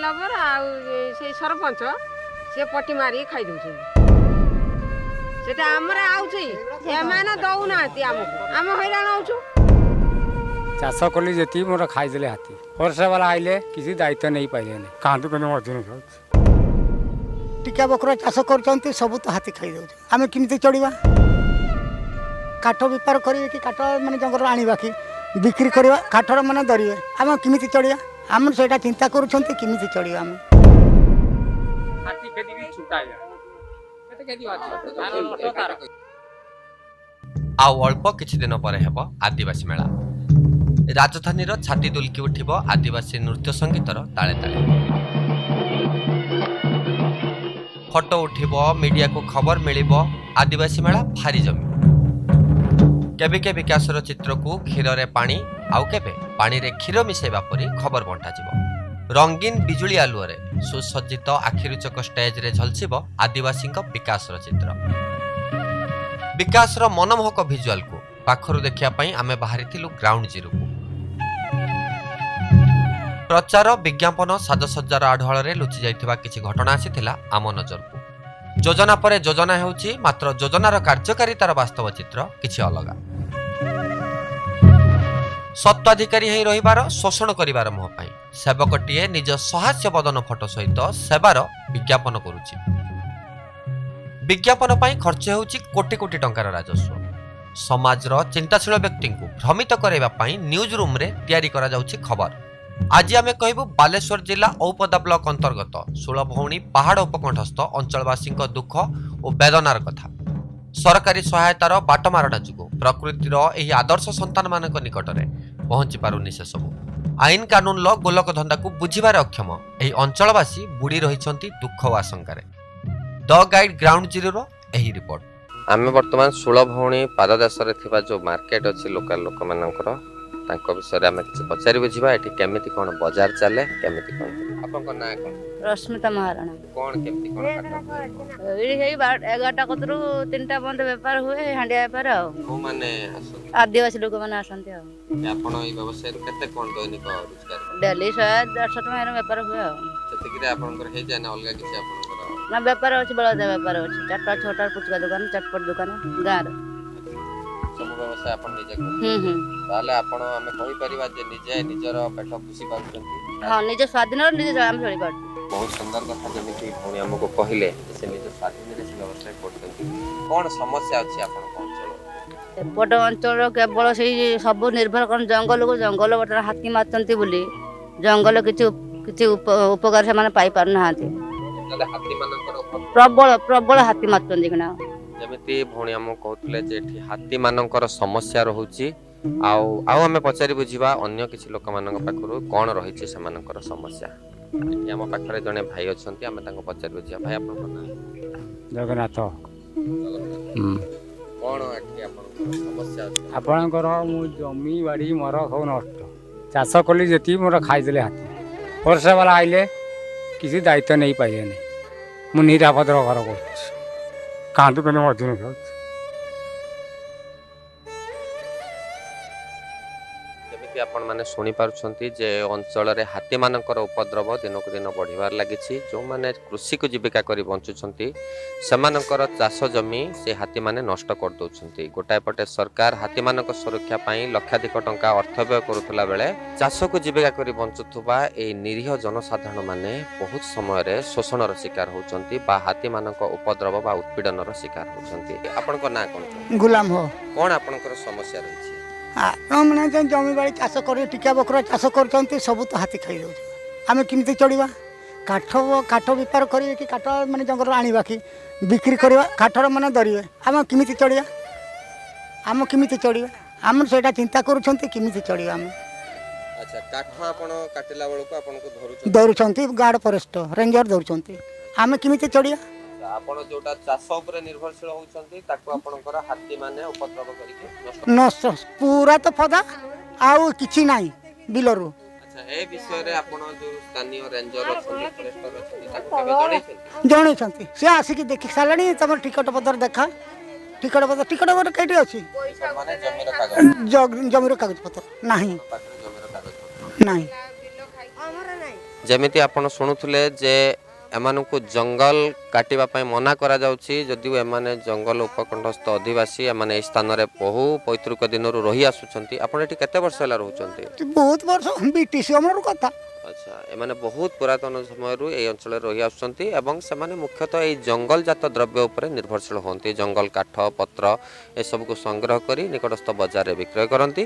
Labour ଆଉ ସେଇ ସରପଞ୍ଚ ସିଏ ପଟି ମାରିକି ଖାଇ ଦଉଛନ୍ତି। ସେଟା ଆମର ଆଉଛି, ଏମାନେ ଦଉନାହାନ୍ତି ଆମକୁ, ଆମେ ହଇରାଣ ହଉଛୁ। ଚାଷ କଲି ଯେତିକି ମୋର ଖାଇଦେଲେ ହାତୀ। ବର୍ଷା ବାଲା ଆଇଲେ କିଛି ଦାୟିତ୍ୱ ନେଇପାରିଲେନି, କାନ୍ଦୁ କାନ୍ଦୁ ମଜୁରୀ ଖାଉଛି। ଟିକା ବକରା ଚାଷ କରୁଛନ୍ତି, ସବୁ ତ ହାତୀ ଖାଇଯାଉଛି, ଆମେ କେମିତି ଚଳିବା? କାଠ ବେପାର କରିବେ କି କାଠ ମାନେ ଜଙ୍ଗଲରୁ ଆଣିବା କି ବିକ୍ରି କରିବା, କାଠର ମାନେ ଧରିବେ, ଆମେ କେମିତି ଚଳିବା? ଆମେ ସେଇଟା ଚିନ୍ତା କରୁଛନ୍ତି, କେମିତି ଚଳିବା ଆମେ। ହାତୀ ଖେଦିକି ଛୁଟା କେତେ ଖେଦିବ ହାତୀ? ଆଉ ଅଳ୍ପ କିଛି ଦିନ ପରେ ହେବ ଆଦିବାସୀ ମେଳା। ରାଜଧାନୀର ଛାତି ଦୁଲକି ଉଠିବ ଆଦିବାସୀ ନୃତ୍ୟ ସଙ୍ଗୀତର ତାଳେ ତାଳେ। ଫଟୋ ଉଠିବ, ମିଡିଆକୁ ଖବର ମିଳିବ, ଆଦିବାସୀ ମେଳା ଭାରି ଜମିବ। କେବେ କେବେ ବିକାଶର ଚିତ୍ରକୁ କ୍ଷୀରରେ ପାଣି, ଆଉ କେବେ ପାଣିରେ କ୍ଷୀର ମିଶାଇବା ପରି ଖବର ବଣ୍ଟାଯିବ। ରଙ୍ଗୀନ ବିଜୁଳି ଆଲୁଅରେ ସୁସଜ୍ଜିତ ଆଖିରୁଚକ ଷ୍ଟେଜରେ ଝଲସିବ ଆଦିବାସୀଙ୍କ ବିକାଶର ଚିତ୍ର। ବିକାଶର ମନମୋହକ ଭିଜୁଆଲକୁ ପାଖରୁ ଦେଖିବା ପାଇଁ ଆମେ ବାହାରିଥିଲୁ ଗ୍ରାଉଣ୍ଡ ଜିରୋକୁ। ପ୍ରଚାର, ବିଜ୍ଞାପନ, ସାଜସଜ୍ଜାର ଆଢୁଆଳରେ ଲୁଚି ଯାଇଥିବା କିଛି ଘଟଣା ଆସିଥିଲା ଆମ ନଜରକୁ। ଯୋଜନା ପରେ ଯୋଜନା ହେଉଛି, ମାତ୍ର ଯୋଜନାର କାର୍ଯ୍ୟକାରିତାର ବାସ୍ତବ ଚିତ୍ର କିଛି ଅଲଗା। ସତ୍ୱାଧିକାରୀ ହେଇ ରହିବାର, ଶୋଷଣ କରିବାର ମୋହ ପାଇଁ ସେବକଟିଏ ନିଜ ସହାସ୍ୟ ବଦନ ଫଟୋ ସହିତ ସେବାର ବିଜ୍ଞାପନ କରୁଛି। ବିଜ୍ଞାପନ ପାଇଁ ଖର୍ଚ୍ଚ ହେଉଛି କୋଟି କୋଟି ଟଙ୍କାର ରାଜସ୍ୱ। ସମାଜର ଚିନ୍ତାଶୀଳ ବ୍ୟକ୍ତିଙ୍କୁ ଭ୍ରମିତ କରାଇବା ପାଇଁ ନ୍ୟୁଜ୍ ରୁମ୍ରେ ତିଆରି କରାଯାଉଛି ଖବର। ଆଜି ଆମେ କହିବୁ ବାଲେଶ୍ୱର ଜିଲ୍ଲା ଔପଦା ବ୍ଲକ ଅନ୍ତର୍ଗତ ଷୋଳଭଉଣୀ ପାହାଡ଼ ଉପକଣ୍ଠସ୍ଥ ଅଞ୍ଚଳବାସୀଙ୍କ ଦୁଃଖ ଓ ବେଦନାର କଥା। ସରକାରୀ ସହାୟତାର ବାଟମାରଣା ଯୋଗୁଁ ପ୍ରକୃତିର ଏହି ଆଦର୍ଶ ସନ୍ତାନମାନଙ୍କ ନିକଟରେ ପହଞ୍ଚି ପାରୁନି ସେସବୁ। ଆଇନ କାନୁନର ଗୋଲକ ଧନ୍ଦାକୁ ବୁଝିବାରେ ଅକ୍ଷମ ଏହି ଅଞ୍ଚଳବାସୀ ବୁଡ଼ି ରହିଛନ୍ତି ଦୁଃଖ ଓ ଆଶଙ୍କାରେ। ଦ ଗାଇଡ୍ ଗ୍ରାଉଣ୍ଡ ଜିରୋର ଏହି ରିପୋର୍ଟ। ଆମେ ବର୍ତ୍ତମାନ ଷୋଳଭଉଣୀ ପାଦଦେଶରେ ଥିବା ଯେଉଁ ମାର୍କେଟ ଅଛି ଲୋକାଲ ଲୋକମାନଙ୍କର, ତାଙ୍କ ବିଷୟରେ ଆମେ କିଛି ପଚାରି ବୁଝିବା। ଏଠି କେମିତି କ'ଣ ବଜାର ଚାଲେ, କେମିତି କ'ଣ? ଆପଣଙ୍କ ନାଁ କ'ଣ? ରଶ୍ମିତା ମହାରଣା। କ'ଣ କେମିତି କ'ଣ ହାଟ ହୁଏ? ଏଇଠି ସେଇ 11ଟା କତରୁ 3ଟା ପର୍ଯ୍ୟନ୍ତ ବେପାର ହୁଏ, ହାଣ୍ଡିଆ ବେପାର। ଆଉ କୋଉମାନେ ଆସନ୍ତି? ଆଦିବାସୀ ଲୋକମାନେ ଆସନ୍ତି। ଆଉ ଆପଣ ଏଇ ବ୍ୟବସାୟରୁ କେତେ କ'ଣ ଦୈନିକ ରୋଜଗାର? ଡେଲି 100-150 ଟଙ୍କା ଏରକମ ବେପାର ହୁଏ। ଆଉ ସେତିକିରେ ଆପଣଙ୍କର ହେଇଯାଏ ନା ଅଲଗା କିଛି ଆପଣଙ୍କର? ନା, ବେପାର ଅଛି, ବଳଦା ବେପାର ଅଛି। 4ଟା 6ଟା ପୁଚକା ଦୋକାନ, ଚଟପଟ ଦୋକାନ ଗାଁର। ସବୁ ବ୍ୟବସାୟ ଆପଣ ନିଜେ କରନ୍ତି? ହୁଁ ହୁଁ। ତାହେଲେ ଆପଣ, ଆମେ କହିପାରିବା ଯେ ନିଜେ ନିଜର ପେଟ ପୋଷି ପାରୁଛନ୍ତି? ହଁ, ନିଜ ସ୍ୱାଧୀନରେ ନିଜେ ଆମେ ଚଳିପାରୁଛୁ। ବହୁତ ସୁନ୍ଦର କଥା। ଯେମିତି ଭଉଣୀ ଆମକୁ କହିଲେ ଯେ ସେ ନିଜ ସ୍ୱାଧୀନରେ ସେ ବ୍ୟବସାୟ କରୁଛନ୍ତି। କ'ଣ ସମସ୍ୟା ଅଛି ଆପଣଙ୍କ ଅଞ୍ଚଳରେ? ଏପଟ ଅଞ୍ଚଳ କେବଳ ସେଇ ସବୁ ନିର୍ଭର କରନ୍ତି ଜଙ୍ଗଲକୁ। ଜଙ୍ଗଲ ବର୍ତ୍ତମାନ ହାତୀ ମାରୁଛନ୍ତି ବୋଲି ଜଙ୍ଗଲ କିଛି କିଛି ଉପକାର ସେମାନେ ପାଇପାରୁନାହାନ୍ତି। ତାହେଲେ ହାତୀମାନଙ୍କର ପ୍ରବଳ ପ୍ରବଳ ହାତୀ ମାରୁଛନ୍ତି କିଣା। ଯେମିତି ଭଉଣୀ ଆମକୁ କହୁଥିଲେ ଯେ ଏଠି ହାତୀମାନଙ୍କର ସମସ୍ୟା ରହୁଛି। ଆଉ ଆଉ ଆମେ ପଚାରି ବୁଝିବା ଅନ୍ୟ କିଛି ଲୋକମାନଙ୍କ ପାଖରୁ କ'ଣ ରହିଛି ସେମାନଙ୍କର ସମସ୍ୟା। ଏଠି ଆମ ପାଖରେ ଜଣେ ଭାଇ ଅଛନ୍ତି, ଆମେ ତାଙ୍କୁ ପଚାରି ବୁଝିବା। ଭାଇ, ଆପଣଙ୍କ ନାଁ? ଜଗନ୍ନାଥ। ଜଗନ୍ନାଥ। କ'ଣ ଏଠି ଆପଣଙ୍କର ସମସ୍ୟା ଅଛି? ଆପଣଙ୍କର ମୁଁ ଜମି ବାଡ଼ି ମୋର ସବୁ ନଷ୍ଟ। ଚାଷ କଲି ଯେତିକି ମୋର ଖାଇଦେଲେ ହାତୀ। ବର୍ଷା ବାଲା ଆଇଲେ କିଛି ଦାୟିତ୍ୱ ନେଇପାରିଲେନି। ମୁଁ ନିରାପଦର ଘର କରୁଛି, କାନ୍ଦୁ କାନ୍ଦୁ ମଜୁରୀ ଖାଉଛି। ଯେମିତି ଆପଣମାନେ ଶୁଣିପାରୁଛନ୍ତି ଯେ ଅଞ୍ଚଳରେ ହାତୀମାନଙ୍କର ଉପଦ୍ରବ ଦିନକୁ ଦିନ ବଢ଼ିବାରେ ଲାଗିଛି। ଯେଉଁମାନେ କୃଷିକୁ ଜୀବିକା କରି ବଞ୍ଚୁଛନ୍ତି, ସେମାନଙ୍କର ଚାଷ ଜମି ସେ ହାତୀମାନେ ନଷ୍ଟ କରିଦେଉଛନ୍ତି। ଗୋଟାଏ ପଟେ ସରକାର ହାତୀମାନଙ୍କ ସୁରକ୍ଷା ପାଇଁ ଲକ୍ଷାଧିକ ଟଙ୍କା ଅର୍ଥ ବ୍ୟୟ କରୁଥିଲା ବେଳେ ଚାଷକୁ ଜୀବିକା କରି ବଞ୍ଚୁଥିବା ଏଇ ନିରୀହ ଜନସାଧାରଣମାନେ ବହୁତ ସମୟରେ ଶୋଷଣର ଶିକାର ହେଉଛନ୍ତି ବା ହାତୀମାନଙ୍କ ଉପଦ୍ରବ ବା ଉତ୍ପୀଡ଼ନର ଶିକାର ହେଉଛନ୍ତି। ଆପଣଙ୍କ ନାଁ କ'ଣ? ଗୁଲାମ ହୋ। କ'ଣ ଆପଣଙ୍କର ସମସ୍ୟା ରହିଛି? ଆପଣ ମାନେ ଜମି ବାଡ଼ି ଚାଷ କରି ଟିକା ବକରା ଚାଷ କରୁଛନ୍ତି, ସବୁ ତ ହାତୀ ଖାଇଯାଉଛି, ଆମେ କେମିତି ଚଳିବା? କାଠ କାଠ ବେପାର କରିବେ କି କାଠ ମାନେ ଜଙ୍ଗଲରୁ ଆଣିବା କି ବିକ୍ରି କରିବା, କାଠର ମାନେ ଧରିବେ, ଆମେ କେମିତି ଚଳିବା? ଆମେ କେମିତି ଚଳିବା? ଆମେ ସେଇଟା ଚିନ୍ତା କରୁଛନ୍ତି, କେମିତି ଚଳିବା ଆମେ। ଆଚ୍ଛା, କାଠ ଆପଣ କାଟିଲା ବେଳକୁ ଆପଣଙ୍କୁ ଧରୁଛନ୍ତି? ଧରୁଛନ୍ତି, ଗାର୍ଡ଼ ଫରେଷ୍ଟ ରେଞ୍ଜର ଧରୁଛନ୍ତି, ଆମେ କେମିତି ଚଳିବା? ଆପଣ ଯୋଉଟା ଚାଷ ଉପରେ ନିର୍ଭରଶୀଳ ହଉଛନ୍ତି, ତାକୁ ଆପଣଙ୍କର ହାତୀ ମାନେ ଉପଦ୍ରବ କରିକି ନଷ୍ଟ ନଷ୍ଟ ପୁରା ତ ଫଦା, ଆଉ କିଛି ନାହିଁ ବିଲରୁ। ଆଚ୍ଛା, ଏ ବିଷୟରେ ଆପଣ ଯୋଉ ସ୍ଥାନୀୟ ରେଞ୍ଜର ଅଛନ୍ତି, ଫରେଷ୍ଟର ଅଛନ୍ତି, ତାକୁ କେବେ ଜଣେଇଛନ୍ତି? ଜଣେଇଛନ୍ତି, ସେ ଆସିକି ଦେଖି ସାରିଲାଣି। ତମର ଟିକଟ ପତ୍ର ଦେଖା, ଟିକଟ ପତ୍ର। ଟିକଟ ପତ୍ର କେଇଠି ଅଛି? ମାନେ ଜମିର କାଗଜ? ଜମିର କାଗଜପତ୍ର ନାହିଁ। ପାଖରେ ଜମିର କାଗଜ ନାହିଁ। ଆମର ନାହିଁ। ଯେମିତି ଆପଣ ଶୁଣୁଥିଲେ ଯେ ଏମାନଙ୍କୁ ଜଙ୍ଗଲ କାଟିବା ପାଇଁ ମନା କରାଯାଉଛି, ଯଦିଓ ଏମାନେ ଜଙ୍ଗଲ ଉପକଣ୍ଠସ୍ଥ ଅଧିବାସୀ, ଏମାନେ ଏହି ସ୍ଥାନରେ ବହୁ ପୈତୃକ ଦିନରୁ ରହି ଆସୁଛନ୍ତି। ଆପଣ ଏଠି କେତେ ବର୍ଷ ହେଲା ରହୁଛନ୍ତି? ବହୁତ ବର୍ଷ, ବ୍ରିଟିଶ ଅମଳର କଥା। ଆଚ୍ଛା, ଏମାନେ ବହୁତ ପୁରାତନ ସମୟରୁ ଏହି ଅଞ୍ଚଳରେ ରହି ଆସୁଛନ୍ତି ଏବଂ ସେମାନେ ମୁଖ୍ୟତଃ ଏହି ଜଙ୍ଗଲଜାତ ଦ୍ରବ୍ୟ ଉପରେ ନିର୍ଭରଶୀଳ ହୁଅନ୍ତି। ଜଙ୍ଗଲ କାଠ ପତ୍ର ଏସବୁକୁ ସଂଗ୍ରହ କରି ନିକଟସ୍ଥ ବଜାରରେ ବିକ୍ରୟ କରନ୍ତି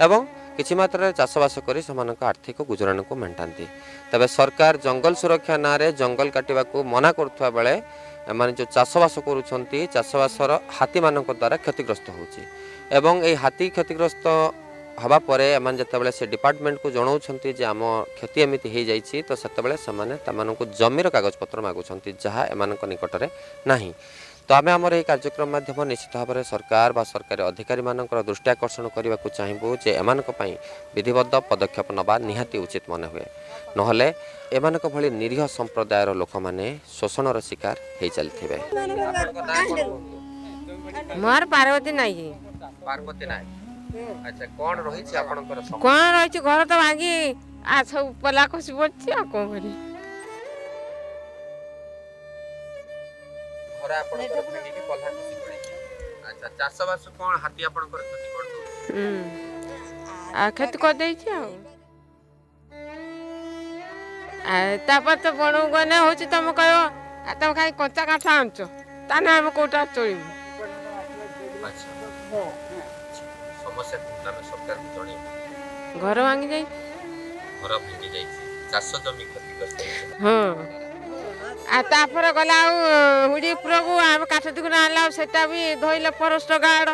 ଏବଂ କିଛି ମାତ୍ରାରେ ଚାଷବାସ କରି ସେମାନଙ୍କ ଆର୍ଥିକ ଗୁଜୁରାଣକୁ ମେଣ୍ଟାନ୍ତି। ତେବେ ସରକାର ଜଙ୍ଗଲ ସୁରକ୍ଷା ନାଁରେ ଜଙ୍ଗଲ କାଟିବାକୁ ମନା କରୁଥିବା ବେଳେ ଏମାନେ ଯେଉଁ ଚାଷବାସ କରୁଛନ୍ତି, ଚାଷବାସର ହାତୀମାନଙ୍କ ଦ୍ୱାରା କ୍ଷତିଗ୍ରସ୍ତ ହେଉଛି ଏବଂ ଏହି ହାତୀ କ୍ଷତିଗ୍ରସ୍ତ ହେବା ପରେ ଏମାନେ ଯେତେବେଳେ ସେ ଡିପାର୍ଟମେଣ୍ଟକୁ ଜଣାଉଛନ୍ତି ଯେ ଆମ କ୍ଷତି ଏମିତି ହେଇଯାଇଛି, ତ ସେତେବେଳେ ସେମାନେ ସେମାନଙ୍କୁ ଜମିର କାଗଜପତ୍ର ମାଗୁଛନ୍ତି, ଯାହା ଏମାନଙ୍କ ନିକଟରେ ନାହିଁ। ତ ଆମେ ଆମର ଏହି କାର୍ଯ୍ୟକ୍ରମ ମାଧ୍ୟମ ନିଶ୍ଚିତ ଭାବରେ ସରକାର ବା ସରକାରୀ ଅଧିକାରୀମାନଙ୍କର ଦୃଷ୍ଟି ଆକର୍ଷଣ କରିବାକୁ ଚାହିଁବୁ ଯେ ଏମାନଙ୍କ ପାଇଁ ବିଧିବଦ୍ଧ ପଦକ୍ଷେପ ନେବା ନିହାତି ଉଚିତ ମନେ ହୁଏ, ନହେଲେ ଏମାନଙ୍କ ଭଳି ନିରୀହ ସମ୍ପ୍ରଦାୟର ଲୋକମାନେ ଶୋଷଣର ଶିକାର ହେଇ ଚାଲିଥିବେ। ମୋର ପାର୍ବତୀ ନାଇକି। ପାର୍ବତୀ ନାୟକ। ଆଚ୍ଛା, କ'ଣ ରହିଛି ଆପଣଙ୍କର? କ'ଣ ରହିଛି, ଘର ତ ଭାଙ୍ଗି ଆଉ ସବୁ ପଲା ଖସି ପଡିଛି, ଆଉ କ'ଣ କରିବି? ଘର ଆପଣଙ୍କର ଭାଙ୍ଗିକି ପଲ୍ହା ଖସି ପଡ଼ିଛି। ଆଚ୍ଛା, ଚାଷବାସ କ'ଣ ହାତୀ ଆପଣଙ୍କର କ୍ଷତି କରିଦଉଛି? ଆଉ କ୍ଷତି କରିଦେଇଛି। ଆଉ ତାପରେ ତ ବଣକୁ ଗଲେ ହେଉଛି ତମେ କହିବ, ଆଉ ତମେ କାହିଁ କଞ୍ଚା କାଠ ଆଣୁଛ? ତାହେଲେ ଆମେ କୋଉଟା ଚଳିବୁ? ଆଚ୍ଛା, ସମସ୍ୟା ଆମେ ସରକାରକୁ ଜଣେଇବୁ। ଘର ଭାଙ୍ଗି ଯାଇଛି। ଘର ଭାଙ୍ଗି ଯାଇଛି, ଚାଷ ଜମି କ୍ଷତିଗ୍ରସ୍ତ ହେଇଛି। ହଁ, ଆଉ ତାପରେ ଗଲା ଆଉ ହୁଡ଼ି ଉପରକୁ ଆମେ କାଠ ଦିଗୁଣ ଆଣିଲା, ଆଉ ସେଟା ବି ଧୋଇଲେ ଫରେଷ୍ଟ ଗାର୍ଡ଼।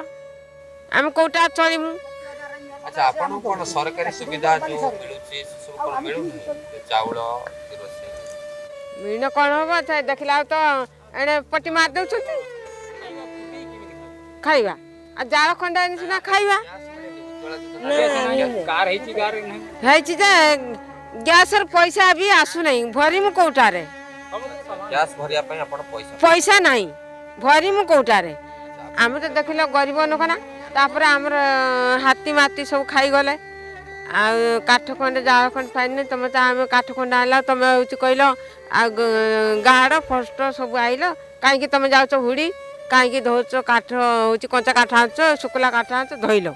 ଆମେ କୋଉଟା ଚଳିବୁ? ଆଚ୍ଛା, ଆପଣଙ୍କୁ କ'ଣ ସରକାରୀ ସୁବିଧା ଯୋଉ ମିଳୁଛି ସେସବୁ କ'ଣ ମିଳୁନି? ଚାଉଳ, କିରୋସିନ? ମିଳିଲେ କ'ଣ ହବ, ସେ ଦେଖିଲା ଆଉ ତ ଏଣେ ପଟି ମାରି ଦେଉଛନ୍ତି। ଖାଇବା ଆଉ ଜାଳ ଖଣ୍ଡା ସିନା ଖାଇବା ହେଇଛି ଯେ ଗ୍ୟାସର ପଇସା ବି ଆସୁନାହିଁ, ଭରିମୁ କୋଉଟାରେ? ଗ୍ୟାସ ଭରିବା ପାଇଁ ଆପଣ ପଇସା ପଇସା ନାହିଁ, ଭରିମୁ କୋଉଟାରେ? ଆମେ ତ ଦେଖିଲ ଗରିବ ଲୋକ ନା। ତାପରେ ଆମର ହାତୀ ମାତି ସବୁ ଖାଇଗଲେ, ଆଉ କାଠ ଖଣ୍ଡେ ଜାଳ ଖଣ୍ଡେ ପାଇନି। ତମେ ତ ଆମେ କାଠ ଖଣ୍ଡେ ଆଣିଲା, ତମେ ହେଉଛି କହିଲ ଆଉ ଗାଡ଼ ଫଷ୍ଟ ସବୁ ଆଇଲ, କାହିଁକି ତମେ ଯାଉଛ ହୁଡ଼ି, କାହିଁକି ଧୋଉଛ କାଠ? ହେଉଛି କଞ୍ଚା କାଠ ଆଣୁଛ, ଶୁଖିଲା କାଠ ଆଣୁଛ, ଧୋଇଲ,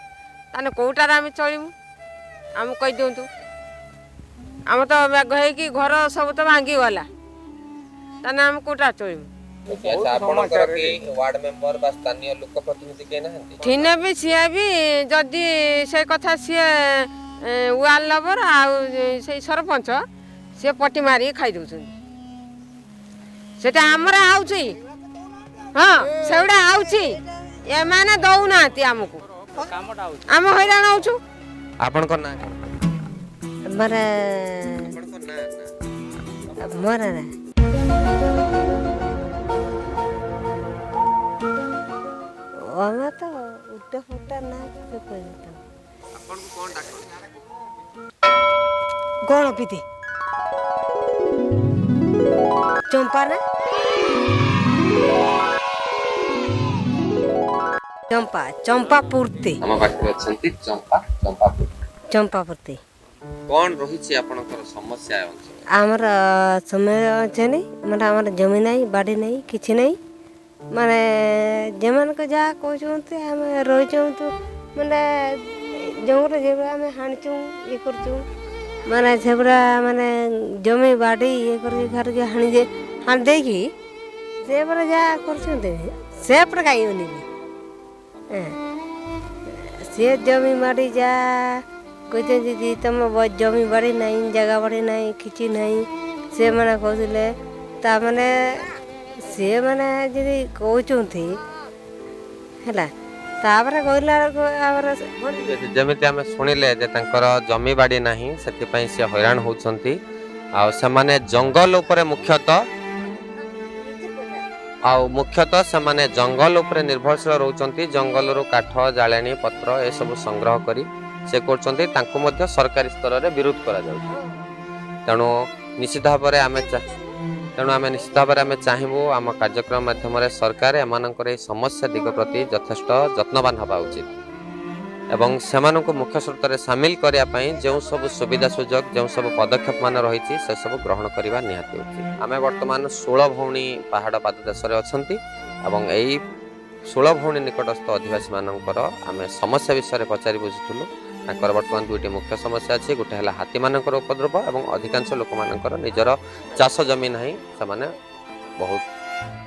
ତାହେଲେ କୋଉଟାରେ ଆମେ ଚଳିବୁ ଆମକୁ କହିଦିଅନ୍ତୁ। ଆମର ତ ମେଘ ହେଇକି ଘର ସବୁ ତ ଭାଙ୍ଗିଗଲା, ତାହେଲେ ଆମେ କୋଉଟା ଚଳିବୁ? ଆଚ୍ଛା, ଆପଣଙ୍କର କେହି ୱାର୍ଡ ମେମ୍ବର ବା ସ୍ଥାନୀୟ ଲୋକ ପ୍ରତିନିଧି କେହି ନାହାନ୍ତି? ଥିନେ ବି ସିଏ ବି ଯଦି ସେ କଥା ସିଏ ୱାର୍ଡ ମେମ୍ବର ଆଉ ସେଇ ସରପଞ୍ଚ ସିଏ ପଟି ମାରିକି ଖାଇ ଦେଉଛନ୍ତି। ସେଟା ଆମର ଆଉଛି, ହଁ ସେଗୁଡ଼ା ଆଉଛି, ଏମାନେ ଦଉନାହାନ୍ତି ଆମକୁ, ଆମେ ହଇରାଣ ହଉଛୁ। ଆପଣଙ୍କ ନାଁ କ'ଣ? ମୋର ଆପଣଙ୍କ ନାଁ? ମୋର ନା ଆମେ ତ ଉଲ୍ଟା ଫୁଟା ନା କିଛି କହିବି। ଆପଣଙ୍କୁ କ'ଣ ଡାକନ୍ତି? ଗଣପତି, ଚମ୍ପା ନା ଚମ୍ପା, ଚମ୍ପା ପୂର୍ତ୍ତି। ଆମ ପାଖରେ ଅଛନ୍ତି ଚମ୍ପା, ଚମ୍ପାପୁର। ଚମ୍ପା ପୂର୍ତ୍ତି। କ'ଣ ରହିଛି ଆପଣଙ୍କର ସମସ୍ୟା ଏ ଅଞ୍ଚଳରେ? ଆମର ସମୟ ଅଛନ୍ତି, ମାନେ ଆମର ଜମି ନାହିଁ, ବାଡ଼ି ନାହିଁ, କିଛି ନାହିଁ। ମାନେ ଯେମାନଙ୍କ ଯାହା କହୁଛନ୍ତି ଆମେ ରହିଯାଉଛୁ, ମାନେ ଜଙ୍ଗଲ ଯେଭଳିଆ ଆମେ ହାଣିଛୁ ଇଏ କରୁଛୁ, ମାନେ ସେଗୁଡ଼ା ମାନେ ଜମି ବାଡ଼ି ଇଏ କରିକି ଘରିକି ହାଣି ହାଣି ଦେଇକି ସେପଟେ ଯାହା କରୁଛନ୍ତି, ସେପଟେ କାହିଁ ଅନେଇବି? ସିଏ ଜମି ବାଡ଼ି ଯାହା କହୁଛନ୍ତି ଯେ ତମ ଜମି ବାଡ଼ି ନାହିଁ, ଜାଗା ବାଡ଼ି ନାହିଁ, କିଛି ନାହିଁ ସେମାନେ କହୁଥିଲେ। ତାମାନେ ସେମାନେ ଯଦି କହୁଛନ୍ତି ହେଲା, ତାପରେ କହିଲା ବେଳକୁ ଆମର ଯେମିତି ଆମେ ଶୁଣିଲେ ଯେ ତାଙ୍କର ଜମି ବାଡ଼ି ନାହିଁ, ସେଥିପାଇଁ ସେ ହଇରାଣ ହେଉଛନ୍ତି। ଆଉ ସେମାନେ ଜଙ୍ଗଲ ଉପରେ ମୁଖ୍ୟତଃ, ଆଉ ମୁଖ୍ୟତଃ ସେମାନେ ଜଙ୍ଗଲ ଉପରେ ନିର୍ଭରଶୀଳ ରହୁଛନ୍ତି। ଜଙ୍ଗଲରୁ କାଠ, ଜାଳେଣୀ ପତ୍ର ଏସବୁ ସଂଗ୍ରହ କରି ସେ କରୁଛନ୍ତି। ତାଙ୍କୁ ମଧ୍ୟ ସରକାରୀ ସ୍ତରରେ ବିରୋଧ କରାଯାଉଛି। ତେଣୁ ନିଶ୍ଚିତ ଭାବରେ ଆମେ ତେଣୁ ଆମେ ନିଶ୍ଚିତ ଭାବରେ ଆମେ ଚାହିଁବୁ ଆମ କାର୍ଯ୍ୟକ୍ରମ ମାଧ୍ୟମରେ ସରକାର ଏମାନଙ୍କର ଏହି ସମସ୍ୟା ଦିଗ ପ୍ରତି ଯଥେଷ୍ଟ ଯତ୍ନବାନ ହେବା ଉଚିତ। ଏବଂ ସେମାନଙ୍କୁ ମୁଖ୍ୟ ସ୍ରୋତରେ ସାମିଲ କରିବା ପାଇଁ ଯେଉଁ ସବୁ ସୁବିଧା ସୁଯୋଗ, ଯେଉଁ ସବୁ ପଦକ୍ଷେପ ମାନ ରହିଛି, ସେସବୁ ଗ୍ରହଣ କରିବା ନିହାତି ଉଚିତ। ଆମେ ବର୍ତ୍ତମାନ ଷୋଳ ଭଉଣୀ ପାହାଡ଼ ପାଦଦେଶରେ ଅଛନ୍ତି ଏବଂ ଏଇ ଷୋଳ ଭଉଣୀ ନିକଟସ୍ଥ ଅଧିବାସୀମାନଙ୍କର ଆମେ ସମସ୍ୟା ବିଷୟରେ ପଚାରି ବୁଝୁଥିଲୁ। ତାଙ୍କର ବର୍ତ୍ତମାନ ଦୁଇଟି ମୁଖ୍ୟ ସମସ୍ୟା ଅଛି। ଗୋଟେ ହେଲା ହାତୀମାନଙ୍କର ଉପଦ୍ରବ ଏବଂ ଅଧିକାଂଶ ଲୋକମାନଙ୍କର ନିଜର ଚାଷ ଜମି ନାହିଁ, ସେମାନେ ବହୁତ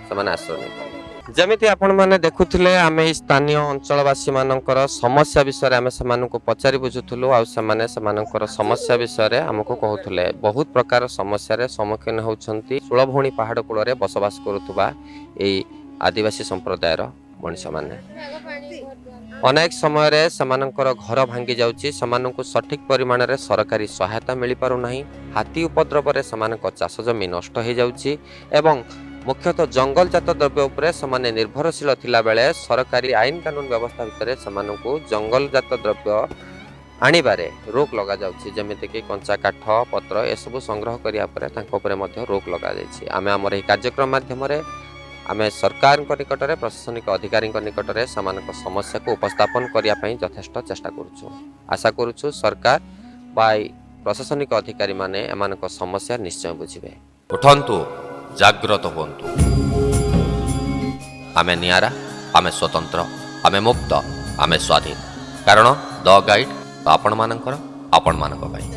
ସେମାନେ ଆଶ୍ରୟ ନେଇପାରନ୍ତି। ଯେମିତି ଆପଣମାନେ ଦେଖୁଥିଲେ, ଆମେ ଏଇ ସ୍ଥାନୀୟ ଅଞ୍ଚଳବାସୀମାନଙ୍କର ସମସ୍ୟା ବିଷୟରେ ଆମେ ସେମାନଙ୍କୁ ପଚାରି ବୁଝୁଥିଲୁ ଆଉ ସେମାନେ ସେମାନଙ୍କର ସମସ୍ୟା ବିଷୟରେ ଆମକୁ କହୁଥିଲେ। ବହୁତ ପ୍ରକାର ସମସ୍ୟାରେ ସମ୍ମୁଖୀନ ହେଉଛନ୍ତି ଷୋଳଭଉଣୀ ପାହାଡ଼ କୂଳରେ ବସବାସ କରୁଥିବା ଏଇ ଆଦିବାସୀ ସମ୍ପ୍ରଦାୟର ମଣିଷମାନେ। ଅନେକ ସମୟରେ ସେମାନଙ୍କର ଘର ଭାଙ୍ଗି ଯାଉଛି, ସେମାନଙ୍କୁ ସଠିକ୍ ପରିମାଣରେ ସରକାରୀ ସହାୟତା ମିଳିପାରୁନାହିଁ, ହାତୀ ଉପଦ୍ରବରେ ସେମାନଙ୍କ ଚାଷ ଜମି ନଷ୍ଟ ହୋଇଯାଉଛି ଏବଂ ମୁଖ୍ୟତଃ ଜଙ୍ଗଲଜାତ ଦ୍ରବ୍ୟ ଉପରେ ସେମାନେ ନିର୍ଭରଶୀଳ ଥିଲାବେଳେ ସରକାରୀ ଆଇନ କାନୁନ ବ୍ୟବସ୍ଥା ଭିତରେ ସେମାନଙ୍କୁ ଜଙ୍ଗଲଜାତ ଦ୍ରବ୍ୟ ଆଣିବାରେ ରୋକ ଲଗାଯାଉଛି। ଯେମିତିକି କଞ୍ଚା କାଠ ପତ୍ର ଏସବୁ ସଂଗ୍ରହ କରିବା ପରେ ତାଙ୍କ ଉପରେ ମଧ୍ୟ ରୋକ ଲଗାଯାଇଛି। ଆମେ ଆମର ଏହି କାର୍ଯ୍ୟକ୍ରମ ମାଧ୍ୟମରେ ଆମେ ସରକାରଙ୍କ ନିକଟରେ, ପ୍ରଶାସନିକ ଅଧିକାରୀଙ୍କ ନିକଟରେ ସେମାନଙ୍କ ସମସ୍ୟାକୁ ଉପସ୍ଥାପନ କରିବା ପାଇଁ ଯଥେଷ୍ଟ ଚେଷ୍ଟା କରୁଛୁ। ଆଶା କରୁଛୁ ସରକାର ବା ଏଇ ପ୍ରଶାସନିକ ଅଧିକାରୀମାନେ ଏମାନଙ୍କ ସମସ୍ୟା ନିଶ୍ଚୟ ବୁଝିବେ। ଉଠନ୍ତୁ, ଜାଗ୍ରତ ହୁଅନ୍ତୁ। ଆମେ ନିଆରା, ଆମେ ସ୍ୱତନ୍ତ୍ର, ଆମେ ମୁକ୍ତ, ଆମେ ସ୍ୱାଧୀନ। କାରଣ ଦ ଗାଇଡ୍ ଆପଣମାନଙ୍କର, ଆପଣମାନଙ୍କ ପାଇଁ।